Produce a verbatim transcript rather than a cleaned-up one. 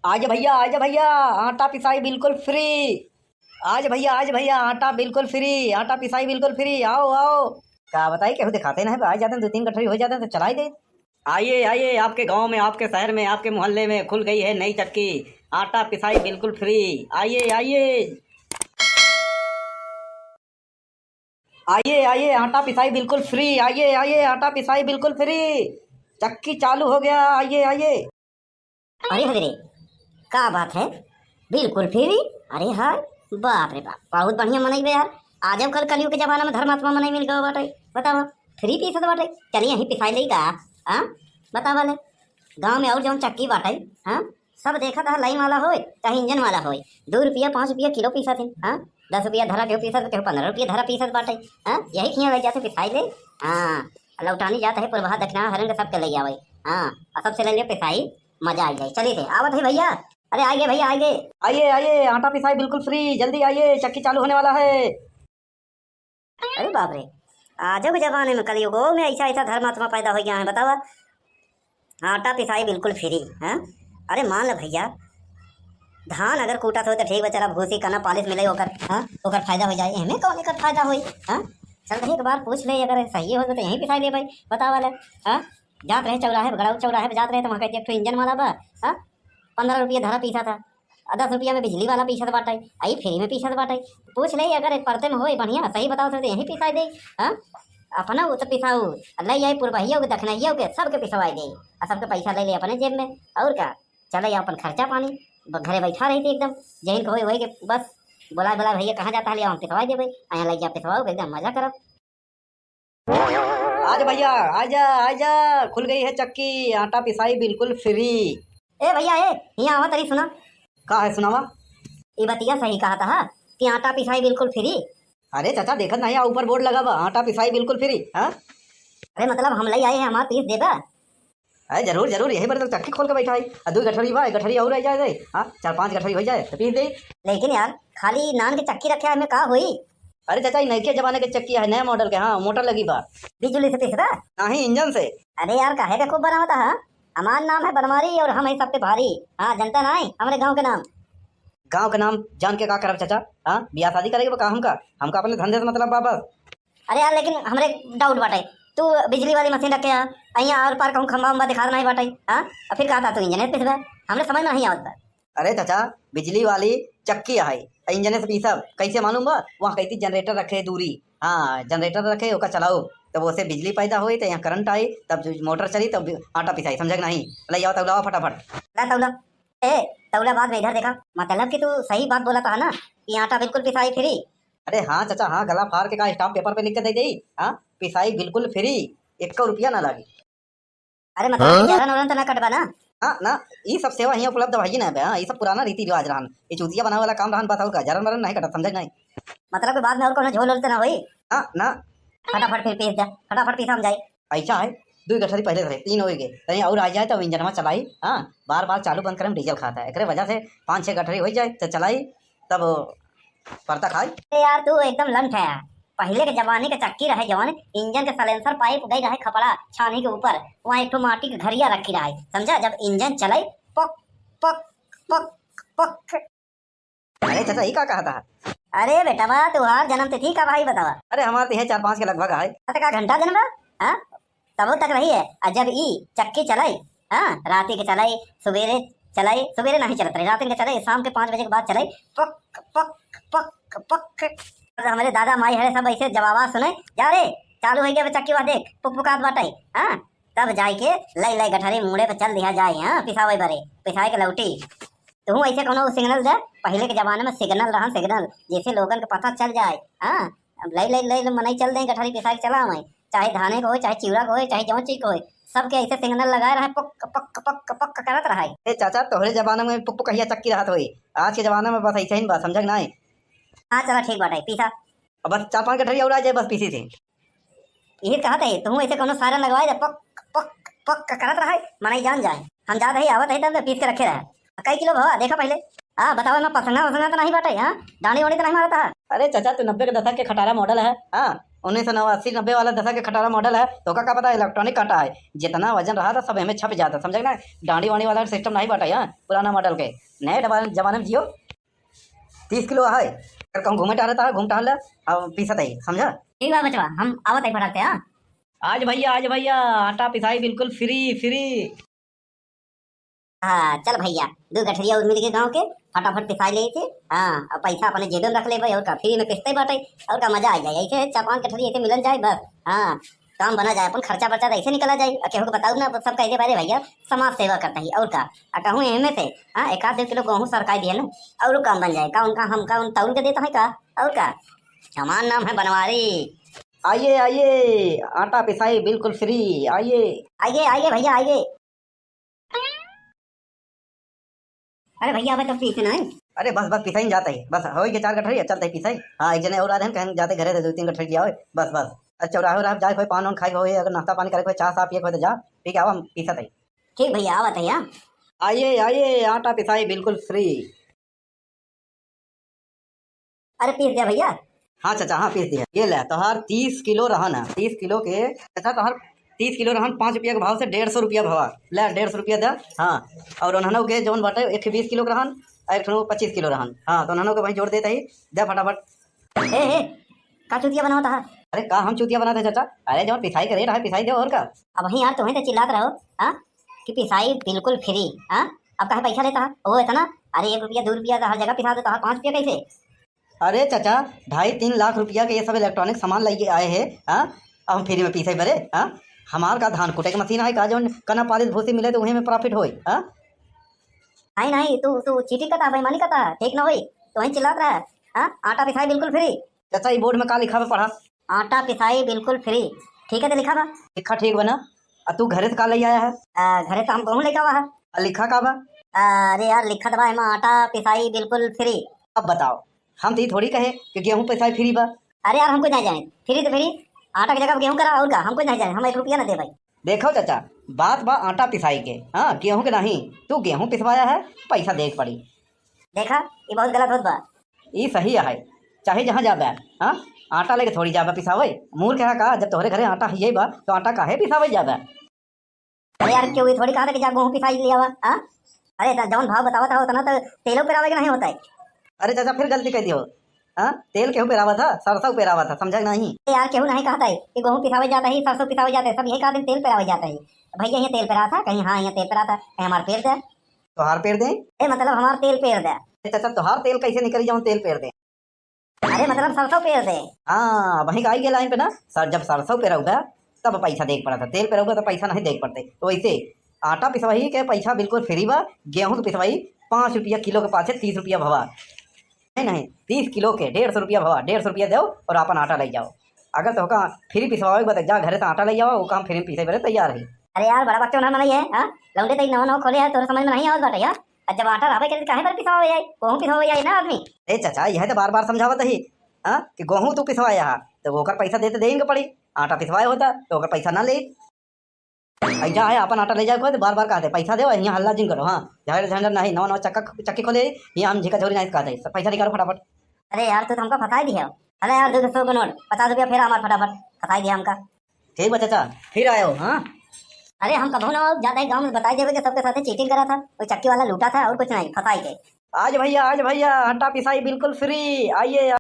आजा भइया, आजा भइया, आटा पिसाई बिल्कुल free। आजा भइया, आजा भइया, आटा बिल्कुल free, आटा पिसाई बिल्कुल free, आओ, आओ। का बताई, केहू देखाते नहीं बा, आ जाते हैं, दो तीन गठरी हो जाते हैं तो चलाई दे। आइए, आइए, आपके गांव में, आपके शहर में, आपके मोहल्ले में खुल गई है नई चक्की, आटा पिसाई बिल्कुल free। आइए, आइए। आइए, आइए, आटा पिसाई बिल्कुल free। आइए, आइए, आटा पिसाई बिल्कुल free। चक्की चालू हो गया, आइए, आइए। अरे हजरे, का बात है? बिल्कुल free? अरे हाय, बाप रे बाप, बहुत बढ़िया मनई बे यार। आजकल कलयुग के जमाना में धर्मात्मा मनई मिल गवा बाटे, बतावा, free पीसत बाटे। चलिए यहीं पिसाई लेई का? हाँ, बतावा ले, गाँव में और जौन चक्की बाटे, हाँ, सब देखत ह, लाइन वाला होय चाहे इंजन वाला होय, दो रुपया, पाँच रुपया किलो पीसत है, हाँ, दस रुपया धरा केहू पीसत, केहू पन्द्रह रुपया धरा पीसत बाटे, हाँ, यही खिया लग जाते पिसाई ले, हाँ, लौटानी जात है पुरबहा दक्षिणा हरंग सबके ले आवे, हाँ, और सबसे ले ले पिसाई, मजा आ जाए। चलिए थे, आवत है भइया, अरे आइए भइया, आइए, आइए, आइए, आटा पिसाई बिल्कुल free, जल्दी आइए, चक्की चालू होने वाला है। अरे बाप रे, आजो के जमाने में, कलयुगो में ऐसा ऐसा धर्मात्मा पैदा हो गया है, बतावा। आटा पिसाई बिल्कुल free, हाँ? अरे मान ले भइया, धान अगर कूटत हो तो ठीक बा, चला भूसी कना पालिश मिले ओकर, हाँ? ओकर फायदा हो जाए, एमे कौन एकर फायदा होई, हाँ? चल रही एक बार पूछ ले, अगर सही हो तो यहीं पिसाई ले भाई, बतावा ले, हाँ? जात रहे चौराहे पे, गड़ाऊ चौराहे पे जात रहे तो वहाँ कहते एक ठो इंजन वाला बा, हाँ? पन्द्रह रुपया धरा पीसा था, आ दस रुपया में बिजली वाला पीसत बाटे, आई free में पीसत बाटे। पूछ ले, अगर परते में होई बढ़िया, सही बताओ तो यहीं पिसाई दे, हाँ? अपना उ तो पिसाऊ, ले आई पुरबहिया के, दखनहिया के, सबके पिसवाई दे, आ सबके पैसा ले ले अपने जेब में, और का? चले अपन खर्चा पानी, ब-, घरे बैठा रही थी एकदम, जहिन को होई वही के बस, बोला बोला भइया कहाँ जाता है, ले हम पिसवाई देबे, यहाँ ले जा पिसवाओ, एकदम मजा करब। आजा भइया, आजा, आजा, खुल गई है चक्की, आटा पिसाई बिल्कुल free। ए भइया, ए, हियाँ आवा तरी, सुना। का है, सुनावा? ई बतिया सही कहा था कि आटा पिसाई बिल्कुल free। अरे चाचा, देखत नहीं, ऊपर board लगा बा, आटा पिसाई बिल्कुल free, हाँ? अरे मतलब हम ले आए हैं, हमार पीस देबा? अरे जरूर, जरूर, यही बार तो चक्की खोल के बैठा है। आ दो गठरी बा, एक गठरी और रह जाए दे, हाँ, चार पांच गठरी हो जाए तो पीस दे। लेकिन यार, खाली नान के चक्की रखे है, में का होई? अरे चाचा, ई नयके जमाने के चक्की है, नया model के, हाँ, motor लगी बा। बिजुली से पिसबा? नहीं, इंजन से। अरे यार, काहे के खूब बनावता है? हमार नाम है बनवारी और हम है सब पे भारी। हाँ, जनता नहीं हमरे गाँव के नाम। गाँव के नाम जान के का करब चाचा? हाँ, बियाह शादी करे के बा का हमका? हमका अपने धंधे से मतलब बा बस। अरे यार, लेकिन हमरे doubt बाटे, तू बिजली वाली मशीन रखे आ, अइया आर पार कहूँ खंभा उम्बा दिखात नहीं बाटे, हाँ? और फिर कहता तू इंजने से पिसबा? हमरे समझ में नहीं आवत बा। अरे चाचा, बिजली वाली चक्की है, इंजने से पीसब, कैसे मालूम बा? वहाँ कहती generator रखे दूरी, हाँ, generator रखे, ओका चलाओ, तब ओसे बिजली पैदा होई, तो यहाँ करंट आई, तब जो मोटर चली, तब आटा पिसाई, समझे कि नहीं? ले आओ तौलावा फटाफट। ला तौला। ए, तौला बाद में, इधर देखा। मतलब कि तू सही बात बोला था ना कि आटा बिल्कुल पिसाई free? अरे हाँ चाचा, हाँ, गला फार के का stamp paper पे लिख के दे देई? हाँ, पिसाई बिल्कुल free, एको रुपया ना लागी। अरे मतलब कि हाँ? जरन वरन तो ना कटबा ना? हाँ, ना, ई सब सेवा हियाँ उपलब्ध भाई ना बे, हाँ, ई सब पुराना रीति रिवाज रहन, ई चूतिया बनावे वाला काम रहन, बस और का, जरन वरन नहीं कटत, समझे कि नहीं? मतलब कि बाद में और कोनो झोल होल तो ना होई? हाँ, ना। फटाफट फिर पीस दे, फटाफट पीस हम जाई। ऐसा है, दो गठरी पहले से रहे, तीन हो गए, कहीं और आ जाए तो इंजनमा चलाई, हाँ, बार बार चालू बंद करे में डीजल खाता है, एकरे वजह से पाँच छह गठरी हो जाए तो चलाई, तब परता खाई। अरे यार, तू एकदम लंठ है यार। पहले के जमाने के चक्की रहे जवन, इंजन के silencer pipe गई रहे खपड़ा छानी के ऊपर, वहाँ एक ठो माटी के घरिया रखी रहे, समझा? जब इंजन चले, पक, पक, पक, पक। अरे चाचा, ई का कहा था? अरे बेटवा, तुहार जन्म तिथि का भाई बतावा? अरे हमार तो है चार पाँच के लगभग है। अरे का घंटा जन्म बा? हाँ? तबो तक रही है। आ जब ई चक्की चलाई, हाँ, राती के चलाई, सुबेरे चलाई, सुबेरे नहीं चलत रही, रात के चलाई, शाम के पाँच बजे के बाद चलाई, पक, पक, पक, पक। तो हमरे दादा माई हरे सब ऐसे जवाबा सुने, "जा रे, चालू हो गया बे चक्की, वह देख, पुक पुकात बाटे।" हाँ, तब जाए के लई लई गठरी मूड़े पे चल दिया जाए, हाँ, पिसावे बरे, पिसाए के लौटी। तू ऐसे कोनो signal दे, पहले के जमाने में signal रहा, signal, जैसे लोगन के पता चल जाए, हाँ, अब लई, लई, लई, लई, मनई चल दें, गठरी पिसाई के चला आवैं। चाहे धाने के होय, चाहे चिउरा के होय, चाहे जौन चीज के होय, सबके ऐसे signal लगाए रहे, पक, पक, पक, पक करत रहे। ए चाचा, तोहरे जमाना में पुक पुकहिया चक्की रहत होई, आज के जमाना में बस ऐसे ही बा, समझा कि नाई? हाँ, चला ठीक बाटे, पीसा। अब बस चार पांच गठरी और आ जाए, बस पीसी थे। यही कहत है, तू ऐसे कोनो siren लगवाए दे, पक, पक, पक करत रहे, मनई जान जाए। हम जात है, आवत है, तब पीस के रखे रहे। कई किलो भवा, देखा पहले। हाँ, बताओ, एमा पसंगा वसंगा तो नहीं बाटे, हाँ? डांडी वांडी तो नहीं मारता है? अरे चाचा, तू नब्बे के दशक के खटारा model है, हाँ? उन्नीस सौ अस्सी नब्बे वाला दशक के खटारा model है, तोका का पता electronic कांटा है, जितना वजन रहा था सब एमे छप जाता, समझे ना? डांडी वांडी वाला system नहीं बाटे, हाँ, पुराना model के, नए डबा-, जमाने में जियो। तीस किलो है, अगर कहूँ घूमे टहरे तो घूम टहर ले, अब पीसत है, समझा? ठीक बा बचवा, हम आवत है फटाक से, हाँ। आज भैया, आज भैया, आटा पिसाई बिल्कुल free, free। हाँ, चल भैया, दू गठरिया और मिल के गाँव के, फटाफट पिसाई ले थे। हाँ, और पैसा अपने जेबे में रख लेबे, और का, free में पिसते बाटे, और का, मजा आ जाए। ऐसे चार पाँच गठरी ऐसे मिलन जाए बस। हाँ, काम बना जाए, अपन खर्चा बर्चा तो ऐसे निकला जाए। और केहू को बताऊ ना, सब कह दे, "अरे भैया, समाज सेवा करता ही," और का। आ कहूँ एहमे से, हाँ, एक आध दो किलो गेहूँ सरकाई दिए ना, और काम बन जाए। का उनका, हम का उन तौल के देता है का, और का। हमार नाम है बनवारी। आइए, आइए, आटा पिसाई बिल्कुल free, आइए। आइए, आइए भैया, आइए। अरे भैया, अबे तो पीसे ना है। अरे बस, बस, पिसाई जाता है, बस, हो गए चार गठरी, चलते ही पिसाई। हाँ, एक जने और आ रहे हैं, कहें जाते घरे से दो तीन गठरी लिया हो, बस, बस। अच्छा, चौराहे उराहे जाए, कोई पान वान खाए, कोई अगर नाश्ता पानी करे, कोई चाह साह पिए, कोई तो जा, पी के आओ, हम पीसत है। ठीक भैया, आवत है, हाँ। आइए, आइए, आटा पिसाई बिल्कुल free। अरे पीस दिया भैया। हाँ चाचा, हाँ पीस दिया। ये ले, तोहार तीस किलो रहन है, तीस किलो के, चाचा तोहार तीस किलो रहन, पाँच रुपया के भाव से डेढ़ सौ रुपया भवा। ले, डेढ़ सौ रुपया दे। हाँ, और उन्हनों के जौन बाटे, एक बीस किलो के रहन, और एक ठो पच्चीस किलो रहन। हाँ, तो उन्हनों के वहीं जोड़ देते ही, दे फटाफट। ए, ए, का चूतिया बनावत है? अरे का हम चूतिया बनाते हैं चाचा? अरे जौन पिसाई के रेट है, पिसाई दे और का। अब वहीं यार, तुम्हें तो चिल्लात रहो, हाँ, कि पिसाई बिल्कुल free, हाँ? अब काहे पैसा लेता है वो इतना? अरे एक रुपया, दो रुपया तो हर जगह पिसा देता है, पाँच रुपया कैसे? अरे चाचा, ढाई तीन लाख रुपया के ये सब electronic सामान लेके आए हैं, हाँ? अब हम free में पीसे बरे, हाँ? हमार का धान कूटे के मशीन है का, जौन कना पालिश भूसी मिले तो वहीं में profit होई, हाँ? नहीं, नहीं, तू, तू cheating करता, बेईमानी करता, ठीक ना होई। तो वहीं चिल्लात रहा, हाँ? आटा पिसाई बिल्कुल free। चाचा, ई board में का लिखा बा, पढ़ा। आटा पिसाई बिल्कुल free। ठीक है, तो लिखा बा। लिखा ठीक बा ना? आ तू घरे से का ले आया है? आ, घरे से हम गेहूं लेके आवा है। आ लिखा का बा? आ, अरे यार, लिखत बा एमा आटा पिसाई बिल्कुल free। अब बताओ, हम तो ई थोड़ी कहे कि गेहूं पिसाई free बा। अरे यार, हम कुछ नहीं जाने, free तो free, आटा की जगह गेहूं करा और का, हम कुछ नहीं जाने, हम एक रुपया ना दे भाई। देखो चाचा, बात बा आटा पिसाई के, हाँ, गेहूं के नहीं। तू गेहूं पिसवाया है, पैसा दे के पड़ी। देखा, ये बहुत गलत होत बा। ई सही है, चाहे जहाँ जाबे, हाँ, आटा लेके थोड़ी जाबे पिसावे। मूर्ख है का, जब तोहरे घरे आटा है बा, तो आटा काहे पिसावे जाबे? अरे यार, क्यों, ये थोड़ी कहा था कि जा गेहूं पिसाई ले आवा, हाँ? अरे, त जौन भाव बतावा था, उतना तो तेलो पेरावे के नहीं होता है। अरे चाचा, फिर गलती कर दियो, हाँ, तेल केहू पेरावा था, सरसों पेरावा था, समझा कि नहीं? अरे यार, केहू नहीं कहता है कि गेहूं पिसावे जाता है, सरसों पिसावे जाता है, सब यही कहा दिन तेल पेरावे जाता है। भैया, ये तेल पेरा था, कहीं हाँ, ये तेल पेरा था, कहीं हमार पेर दे। तोहार पेर दे? ए, मतलब हमार तेल पेर दे। ए, चाचा, तोहार तेल कैसे निकली जौन तेल पेर दे? अरे, मतलब सरसों पेर दे। हाँ, वहीं का आई गया line पे ना, सर, जब सरसों पेरउबा, तब पैसा देख पड़ा था, तेल पेरउबा तो पैसा नहीं देख पड़ते। तो वैसे आटा पिसवाई के पैसा बिल्कुल free बा, गेहूं के पिसवाई पाँच रुपया किलो के पाछे तीस रुपया भवा। नहीं, नहीं, तीस किलो के डेढ़ सौ रुपया भवा, डेढ़ सौ रुपया दो और अपन आटा ले जाओ। अगर तोहका free पिसवावे के बा, तो जा घरे से आटा ले जाओ, वो काम free में पीसे बरे तैयार है। अरे यार, बड़ा बच्चा होना नहीं है, हाँ? लौंडे तई नवा नवा खोले है, तोरे समझ में नहीं आवत बाटे, हाँ? और जब आटा रहबे करे, तो काहे पर पिसवावे जाए? गेहूं पिसवावे जाए ना आदमी। ए चाचा, यह तो बार बार समझावत ही, हाँ, कि गेहूं तू पिसवाया हा, तो ओकर पैसा देते देंगे पड़ी, आटा पिसवाए होता, तो ओकर पैसा ना ले। ऐजा है, अपन आटा ले जाए, खुद बार बार कहते, "पैसा दे, यहाँ हल्ला जिन करो।" हाँ, झगड़ा झंझट नहीं, नवा नवा चक्का, चक्की खोले, यहाँ हम झिका झोरी नहीं कहते, सब पैसा निकालो फटाफट। अरे यार, तू तो हमका फंसाई दिया। अरे यार, दो सौ का नोट, पचास रुपया फेर हमार फटाफट, फंसाई दिया हमका। ठीक बा चाचा, फिर आयो, हाँ? अरे, हम कबहू ना जाते गाँव में बताई देवे कि सबके साथे cheating करा था, वो चक्की वाला लूटा था और कुछ नहीं, फंसाई के। आज भैया, आज भैया, आटा पिसाई बिल्कुल free, आइए।